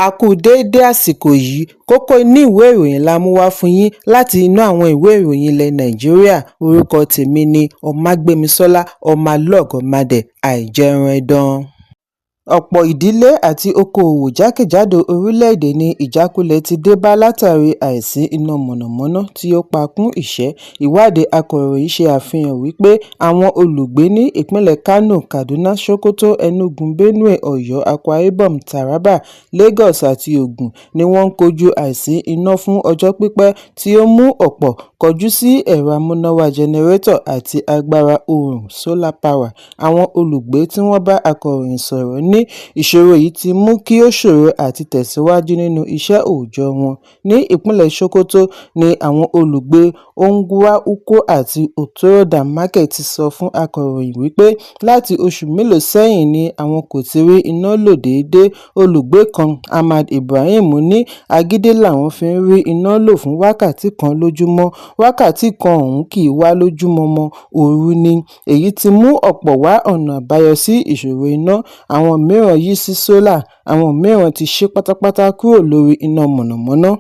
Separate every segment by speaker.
Speaker 1: A kú déédé àsìkò yìí. Kókó inú ìwé ìròyìn la mú wá fún yín láti inú àwọn ìwé ìròyìn ilẹ̀ Nàìjíríà. Orúkọ tèmi ni Ọmágbémisọ́lá Ọmọlọ́gọ̀mádẹ Àìjẹunẹdàn. Ọ̀pọ̀ ìdílé àti okoòwò jákèjádò orílẹ̀-èdè ní ìjákulẹ̀ ti dé bá látàrí àìsí iná mọ̀nàmọ́ná tí ó pa kún ìṣẹ́. Ìwádìí akọ̀ròyìn ṣe àfihàn wípé àwọn olùgbé ní ìpínlẹ̀ Kano, Kaduna, Sokoto, Enugu, Benue, Ọ̀yọ́, Akwa Ibom, Taraba, Lagos àti Ogun ni wọ́n ń kojú àìsí iná fún ọjọ́ pípẹ́, tí ó mú ọ̀pọ̀ kọjú sí ẹ̀rọ amúnáwá jẹnẹrétọ̀ àti agbára oòrùn (solar power). Àwọn olùgbé tí wọ́n bá akọ̀ròyìn sọ̀rọ̀ ní ìṣòro yìí ti mú kí ó ṣòro àti tẹ̀síwájú nínú iṣẹ́ òòjọ́ wọn. Ní ìpínlẹ̀ Sokoto ní àwọn olùgbé Unguwa Ukwu àti Hotoro Danmarke ti sọ fún akọ̀ròyìn wípé láti oṣù mélòó sẹ́yìn ni àwọn kò ti rí iná lò déédé. Olùgbé kan, Ahmad Ibrahim, ní agídí làwọn fi ń rí iná lò fún wákàtí kan lójúmọ́, wákàtí kan ọ̀hún kì í wá lójúmọmọ, òru ni. Èyí ti mú ọ̀pọ̀ wá ọ̀nà àbáyọ sí ìṣòro iná, àwọn mìíràn yí sí sólà, àwọn mìíràn ti ṣí pátápátá kúrò lórí iná mọ̀nàmọ́ná.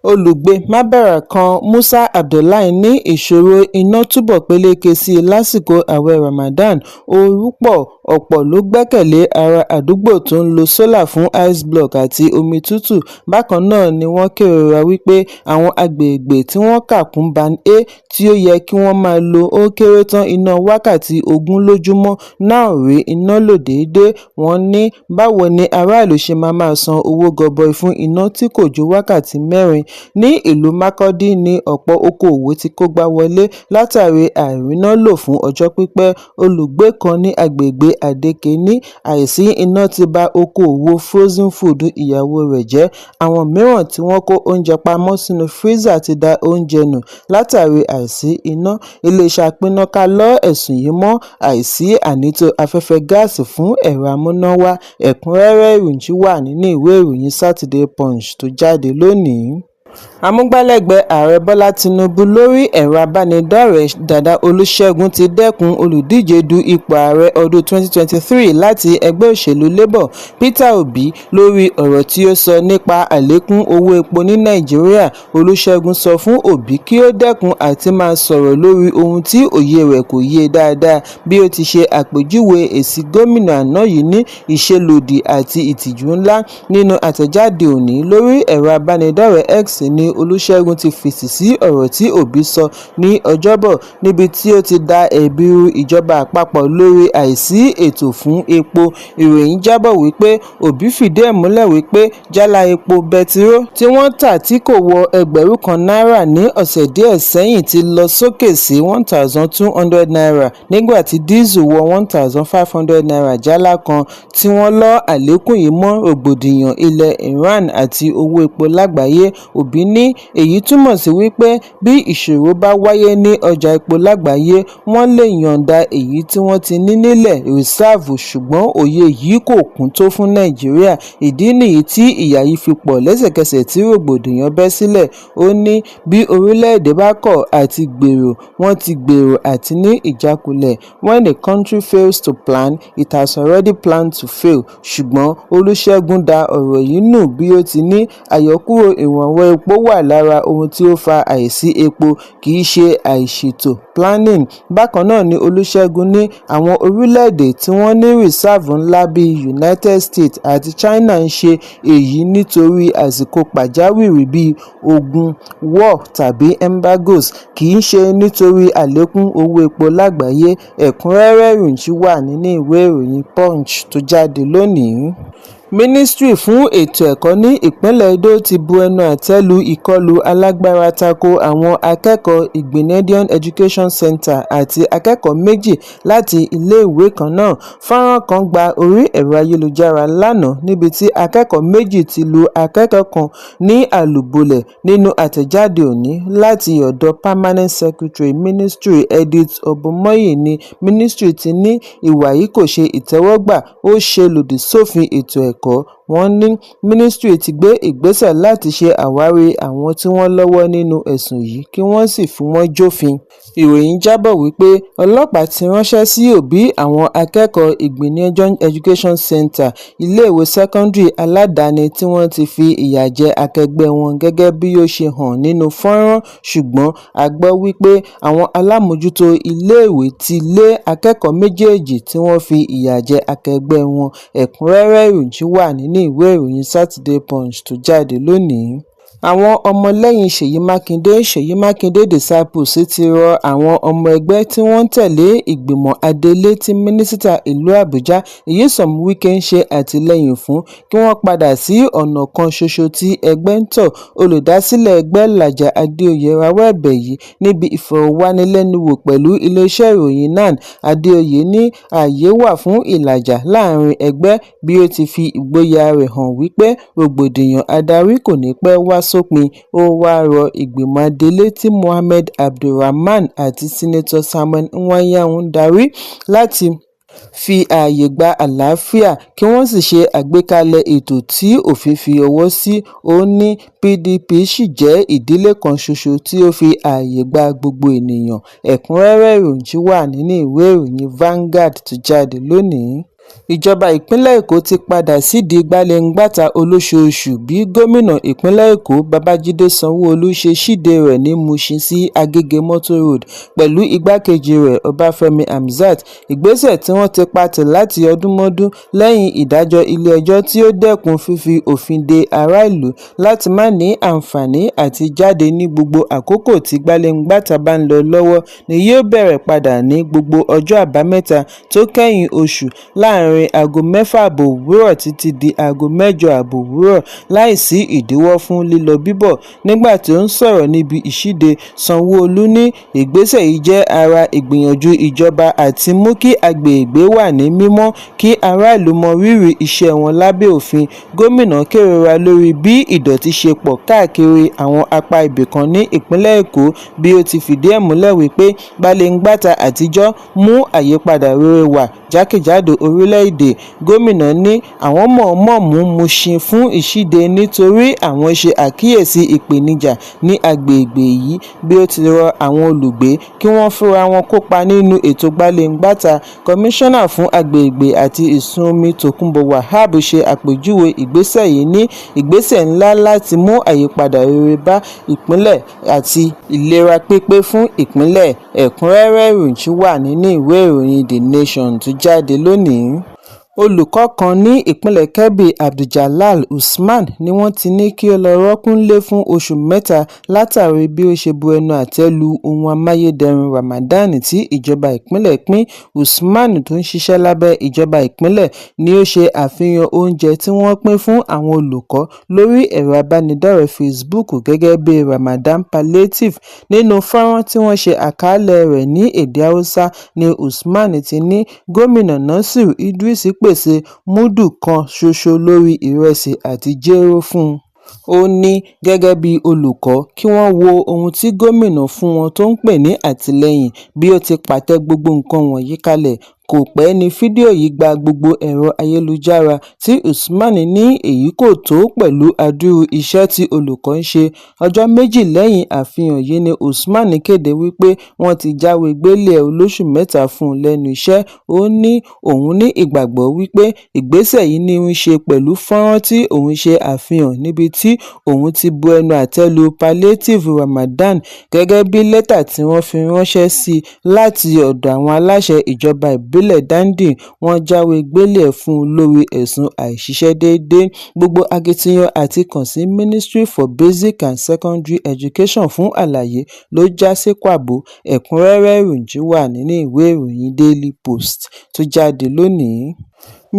Speaker 1: Olùgbé Mabera kan, Musa Abdullahi, ní ìṣòro iná túbọ̀ peléke sí i lásìkò ààwẹ̀ Ramadan. Ooru pọ̀, ọ̀pọ̀ ló gbẹ́kẹ̀lé ará àdúgbò tó ń lo sólà fún ice block àti omi tútù. Bákan náà ni wọ́n kérora wípé àwọn agbègbè tí wọ́n kà kún Band A tí ó yẹ kí wọ́n máa lo ó kéré tán iná wákàtí 20 lójúmọ́ náà ò rí iná lò déédé. Wọ́n ní báwo ni aráàlú ṣe máa máa san owó gọbọi fún iná tí kò ju wákàtí 4? Ní ìlú Makurdi ní ọ̀pọ̀ okoòwò ti kógbá wọlé látàrí àìríná lò fún ọjọ́ pípẹ́. Olùgbé kan ní agbègbè Adeke ní àìsí iná ti ba okoòwò frozen food ìyàwó rẹ̀ jẹ́. Àwọn mìíràn tí wọ́n kó oúnjẹ pamọ́ sínú fírísà ti da oúnjẹ nù látàrí àìsí iná. Iléeṣẹ́ apínnáká lọ ẹ̀sùn yìí mọ́ àìsí ànító afẹ́fẹ́ gáàsì fún ẹ̀rọ amúnáwá. Ẹ̀kúnrẹ́rẹ́ ìròyìn wà nínú ìwé ìròyìn Saturday Punch tó jáde lónìí. Amúgbálẹ́gbẹ̀ẹ́ Ààrẹ Bọ́lá Tinubu lórí ẹ̀rọ abánidọ́rẹ̀ẹ́ Dàda Olúṣẹ́gun ti dẹ́kun olùdíje du ipò ààrẹ ọdún 2023 láti ẹgbẹ́ òṣèlú Labour, Peter Obi, lórí ọ̀rọ̀ tí ó sọ nípa àlékún owó epo ní Nàìjíríà. Olúṣẹ́gun sọ fún Obi kí ó dẹ́kun àti máa sọ̀rọ̀ lórí ohun tí òye rẹ̀ kò yé dáadáa, bí ó ti ṣe àpèjúwe èsì gómìnà àná yìí ní ìṣelódì àti ìtìjú ńlá. Nínú àtẹ̀jáde òní lórí ẹ̀rọ abánidọ́rẹ̀ẹ́ X ní Olúṣẹ́gun ti fèsì sí ọ̀rọ̀ tí Obi sọ ní Ọjọ́bọ̀, níbi tí ó ti da ẹ̀bi ru ìjọba àpapọ̀ lórí àìsí ètò fún epo. Ìròyìn jábọ̀ wípé Obi fìdí ẹ̀ múlẹ̀ wípé jálá epo bẹtiró tí wọ́n ń tà tí kò wọ 1,000 náírà ní ọ̀sẹ̀ díẹ̀ sẹ́yìn ti lọ sókè sí ₦1,200, nígbà tí dísù wọ ₦1,500 jálá kan, tí wọ́n lọ àlékún yìí mọ́ rògbòdìyàn ilẹ̀ Iran àti owó epo lágbàáyé. Obi ní èyí túmọ̀ sí wípé bí ìṣòro bá wáyé ní ọjà epo lágbàáyé, wọ́n lè yọ̀ǹda èyí tí wọ́n ti ní nílẹ̀ rìsáàfù, ṣùgbọ́n òye yìí kò kún tó fún Nàìjíríà, ìdí nìyí tí ìyà yìí fi pọ̀ lẹ́sẹ̀kẹsẹ̀ tí rògbòdìyàn bẹ́ sílẹ̀. Ó ní bí orílẹ̀-èdè bá kọ̀ àti gbèrò, wọ́n ti gbèrò àti ní ìjákulẹ̀. When a country fails to plan, it has already planned to fail. Ṣùgbọ́n Olúṣẹ́gun da ọ̀rọ̀ yìí nù bí ó ti ní àyọkúrò ìrànwọ́ epo wà lára ohun tí ó fa àìsí epo, kì í ṣe àìṣètò planning. Bákan náà ni Olúṣẹ́gun ní àwọn orílẹ̀-èdè tí wọ́n ní rìsáàfù ńlá bíi United States àti China ń ṣe èyí nítorí àsìkò pàjáwìrì bíi ogun, war tàbí embargoes, kì í ṣe nítorí àlékún owó epo lágbàáyé. Ẹ̀kúnrẹ́rẹ́ ìròyìn wà nínú ìwé ìròyìn Punch tó jáde lónìí. Mínísítírì fún ètò ẹ̀kọ́ ní ìpínlẹ̀ Edo ti bu ẹnu àtẹ́ lu ìkọlù alágbára tako àwọn akẹ́kọ̀ọ́ Igbinedion Education Centre àti akẹ́kọ̀ọ́ méjì láti iléèwé kan náà. Fọ́nrán kan gba orí ẹ̀rọ ayélujára lánàá níbi tí akẹ́kọ̀ọ́ méjì ti lu akẹ́kọ̀ọ́ kan ní àlùbọ́lẹ̀. Nínú àtẹ̀jáde òní láti ọ̀dọ̀ Permanent Secretary Ministry Edith Obomaiye ní Ministry ti ní ìwà yìí kò ṣe ìtẹ́wọ́gbà, ó ṣe lòdì sófin ètò ẹ̀kọ́. Wọ́n ní Mínísítírì ti gbé ìgbésẹ̀ láti ṣe àwárí àwọn tí wọ́n lọ́wọ́ nínú ẹ̀sùn yìí kí wọ́n sì fi wọ́n jófin. Ìròyìn jábọ̀ wípé ọlọ́pàá ti ránṣẹ́ sí òbí àwọn akẹ́kọ̀ọ́ Igbinedion Education Centre, iléèwé sẹ́kọ́ńdírì aládàáni tí wọ́n ti fi ìyà jẹ akẹgbẹ́ wọn gẹ́gẹ́ bí ó ṣe hàn nínú fọ́nrán, ṣùgbọ́n a gbọ́ wípé àwọn alámòójútó iléèwé ti lé akẹ́kọ̀ọ́ méjèèjì tí wọ́n fi ìyà jẹ akẹgbẹ́ wọn. Ẹ̀kúnrẹ́rẹ́ ìròyìn wà nínú ìwé ìròyìn Saturday Punch tó jáde lónìí. Àwọn ọmọlẹ́yìn Ṣèyí Mákindé, Ṣèyí Mákindé Disciples, ti rọ àwọn ọmọ ẹgbẹ́ tí wọ́n ń tẹ̀lé ìgbìmọ̀ adelé tí Mínísítà ìlú Àbújá Nyesom Wike ń ṣe àtìlẹ́yìn fún kí wọ́n padà sí ọ̀nà kan ṣoṣo tí ẹgbẹ́ ń tọ́. Olùdásílẹ̀ ẹgbẹ́ Laji Adeoye rawọ́ ẹ̀bẹ̀ yìí níbi ìfọ̀rọ̀wánilẹ́nuwò pẹ̀lú iléeṣẹ́ ìròyìn NAN. Adeoye ní ààyè wà fún ìlàjà láàrin ẹgbẹ́, bí ó ti fi ìgboyà rẹ̀ hàn wípé rògbòdìyàn adarí kò ní pẹ́ wá sópin. Ó wáá rọ ìgbìmọ̀ adelé tí Mohammed Abdulrahman àti Senator Samuel Iwuanyanwu ń darí láti fi ààyè gba àlàáfíà kí wọ́n sì ṣe àgbékalẹ̀ ètò tí òfin fi ọwọ́ sí. Ó ní PDP ṣì jẹ́ ìdílé kan ṣoṣo tí ó fi ààyè gba gbogbo ènìyàn. Ẹ̀kúnrẹ́rẹ́ ìròyìn wà nínú ìwé ìròyìn Vanguard tó jáde lónìí. Ìjọba ìpínlẹ̀ Èkó ti padà sídìí gbaléǹgbàtà olóṣooṣù bí gómìnà ìpínlẹ̀ Èkó Babàjídé Sanwó-Olú ṣe ṣíde rẹ̀ ní Mushin sí Agege Motor Road pẹ̀lú igbákejì rẹ̀ Ọbáfẹ́mi Hamzat. Ìgbésẹ̀ tí wọ́n ti pa tì láti ọdúnmọ́dún lẹ́yìn ìdájọ́ ilé-ẹjọ́ tí ó dẹ́kun fífi òfin de aráàlú láti má ní àǹfààní àti jáde ní gbogbo àkókò tí gbaléǹgbàtà bá ń lọ lọ́wọ́ ni yóò bẹ̀rẹ̀ padà ní gbogbo ọjọ́ Àbámẹ́ta tó kẹ́yìn oṣù láàrin aago 6:30 òwúrọ̀ títí di aago 8:30 òwúrọ̀ láì sí ìdíwọ́ fún lílọ-bíbọ̀. Nígbà tí ó ń sọ̀rọ̀ níbi ìṣíde, Sanwó-Olú ní ìgbésẹ̀ yìí jẹ́ ara ìgbìyànjú ìjọba àti mú kí agbègbè wà ní mímọ́ kí aráàlú mọ rírì iṣẹ́ wọn lábẹ́ òfin. Gómìnà kérora lórí bí ìdọ̀tí ṣe pọ̀ káàkiri àwọn apá ibìkan ní ìpínlẹ̀ Èkó bí ó ti fìdí ẹ̀ múlẹ̀ wípé gbaléǹgbàtà àtijọ́ mú àyípadà rere wá jákèjádò orílẹ̀-èdè. Gómìnà ní àwọn mọ̀ọ́mọ̀ mú Mushin fún ìṣíde nítorí àwọn ṣe àkíyèsí ìpèníjà ní agbègbè yìí bí ó ti rọ àwọn olùgbé kí wọ́n fúnra wọn kópa nínú ètò gbaléǹgbàtà. Kọmíṣánná fún Agbègbè àti Ìsun Omi Tòkunbọ̀ Wahab ṣe àpèjúwe ìgbésẹ̀ yìí ní ìgbésẹ̀ ńlá láti mú àyípadà rere bá ìpínlẹ̀ àti ìlera pípé fún ìpínlẹ̀. Ẹ̀kúnrẹ́rẹ́ ìròyìn wà nínú ìwé ìròyìn The Nation tó jáde lónìí. Olùkọ́ kan ní ìpínlẹ̀ Kebbi, Abduljalal Usman, ni wọ́n ti ní kí ó lọ́ọ́ rọ́ọ̀kùn nílé fún oṣù 3 látàrí bí ó ṣe bu ẹnu àtẹ́ lu ohun amáyédẹrùn Ramadan tí ìjọba ìpínlẹ̀ pín. Usman, tó ń ṣiṣẹ́ lábẹ́ ìjọba ìpínlẹ̀, ni ó ṣe àfihàn oúnjẹ tí wọ́n pín fún àwọn olùkọ́ lórí ẹ̀rọ ìbánidọ́rẹ̀ẹ́ Facebook gẹ́gẹ́ bíi Ramadan palliative. Nínú fọ́nrán tí wọ́n ṣe àkàálẹ̀ rẹ̀ ní èdè Haúsá ni Usman ti ní Gómìnà Nasir Idris pèsè múdù kan ṣoṣo lórí ìrẹsì àti jéró fún un. Ó ní gẹ́gẹ́ bíi olùkọ́ kí wọ́n wo ohun tí gómìnà fún wọn tó ń pè ní àtìlẹ́yìn bí ó ti pàtẹ gbogbo nǹkan wọ̀nyí kalẹ̀. Kò pẹ́ ní fídíò yìí gba gbogbo ẹ̀rọ ayélujára tí Usman ní èyí kò tó pẹ̀lú adúrú iṣẹ́ tí olùkọ́ ń ṣe. Ọjọ́ méjì lẹ́yìn àfihàn yìí ni Usman kéde wípé wọ́n ti jáwèé gbélé ẹ̀ olóṣù 3 fún un lẹ́nu iṣẹ́. Ó ní òun ní ìgbàgbọ́ wípé ìgbésẹ̀ yìí ní í ṣe pẹ̀lú fọ́nrán tí òun ṣe àfihàn níbi tí òun ti bu ẹnu àtẹ́ lu palliative Ramadan gẹ́gẹ́ bí lẹ́tà tí wọ́n fi ránṣẹ́ sí i láti ọ̀dọ̀ àwọn aláṣẹ ìjọba ìbílẹ̀ Dandi. Wọ́n jáwèé gbélé ẹ̀ fún un lórí ẹ̀sùn àìṣiṣẹ́ déédé. Gbogbo akitiyan àti kàn sí Ministry for Basic and Secondary Education fún àlàyé ló já sí pàbó. Ẹ̀kúnrẹ́rẹ́ ìròyìn wà nínú ìwé ìròyìn Daily Post tó jáde lónìí.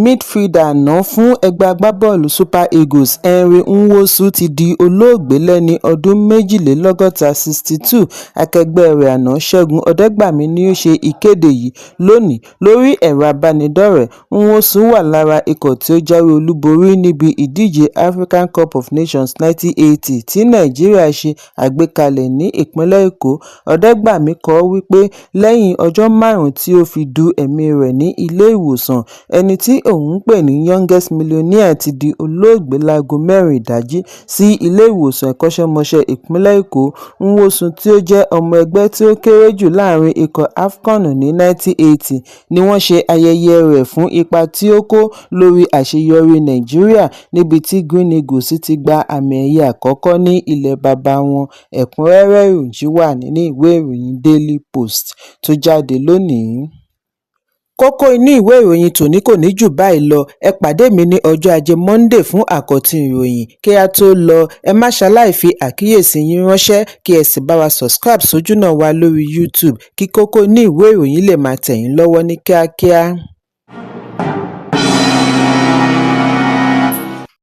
Speaker 1: Mídfíldà àná fún ẹgbẹ́ agbábọ́ọ̀lù Super Eagles Henry Nwosu ti di olóògbé lẹ́ni ọdún 62, 62. Akẹgbẹ́ rẹ̀ àná Ṣẹ́gun Ọdẹgbami ni ó ṣe ìkéde yìí lónìí lórí ẹ̀rọ ìbánidọ́rẹ̀ẹ́. Nwosu wà lára ikọ̀ tí ó jáwé olúborí níbi ìdíje Africa Cup of Nations 1980 tí Nàìjíríà ṣe àgbékalẹ̀ ní ìpínlẹ̀ Èkó. Ọdẹgbami kọ wípé lẹ́yìn ọjọ́ márùn-ún tí ó fi du ẹ̀mí rẹ̀ ní ilé-ìwòsàn, ẹni tí òun ń pè ní Youngest Millionaire ti di olóògbé láago mẹ́rin ìdájí sí ilé ìwòsàn ẹ̀kọ́ṣẹ́mọṣẹ́ ìpínlẹ̀ Èkó. Nwosu, tí ó jẹ́ ọmọ ẹgbẹ́ tí ó kéré jù láàrin ikọ̀ AFCON ní 1980, ni wọ́n ṣe ayẹyẹ rẹ̀ fún ipa tí ó kó lórí àṣeyọrí Nàìjíríà níbi tí Green Eagles ti gba àmì ẹ̀yẹ àkọ́kọ́ ní ilẹ̀ baba wọn. Ẹ̀kúnrẹ́rẹ́ ìròyìn yìí wà nínú ìwé ìròyìn Daily Post tó jáde lónìí. Kókó inú ìwé ìròyìn tòní kò ní jù báyìí lọ. Ẹ pàdé mi ní ọjọ́ Ajé Monday fún àkọ́tún ìròyìn. Kí á tó lọ, ẹ má ṣaláì fi àkíyèsí yín ránṣẹ́, kí ẹ sì bá wa subscribe sójúnà wa lórí YouTube kí kókó inú ìwé ìròyìn lè máa tẹ̀ yín lọ́wọ́ ní kíákíá.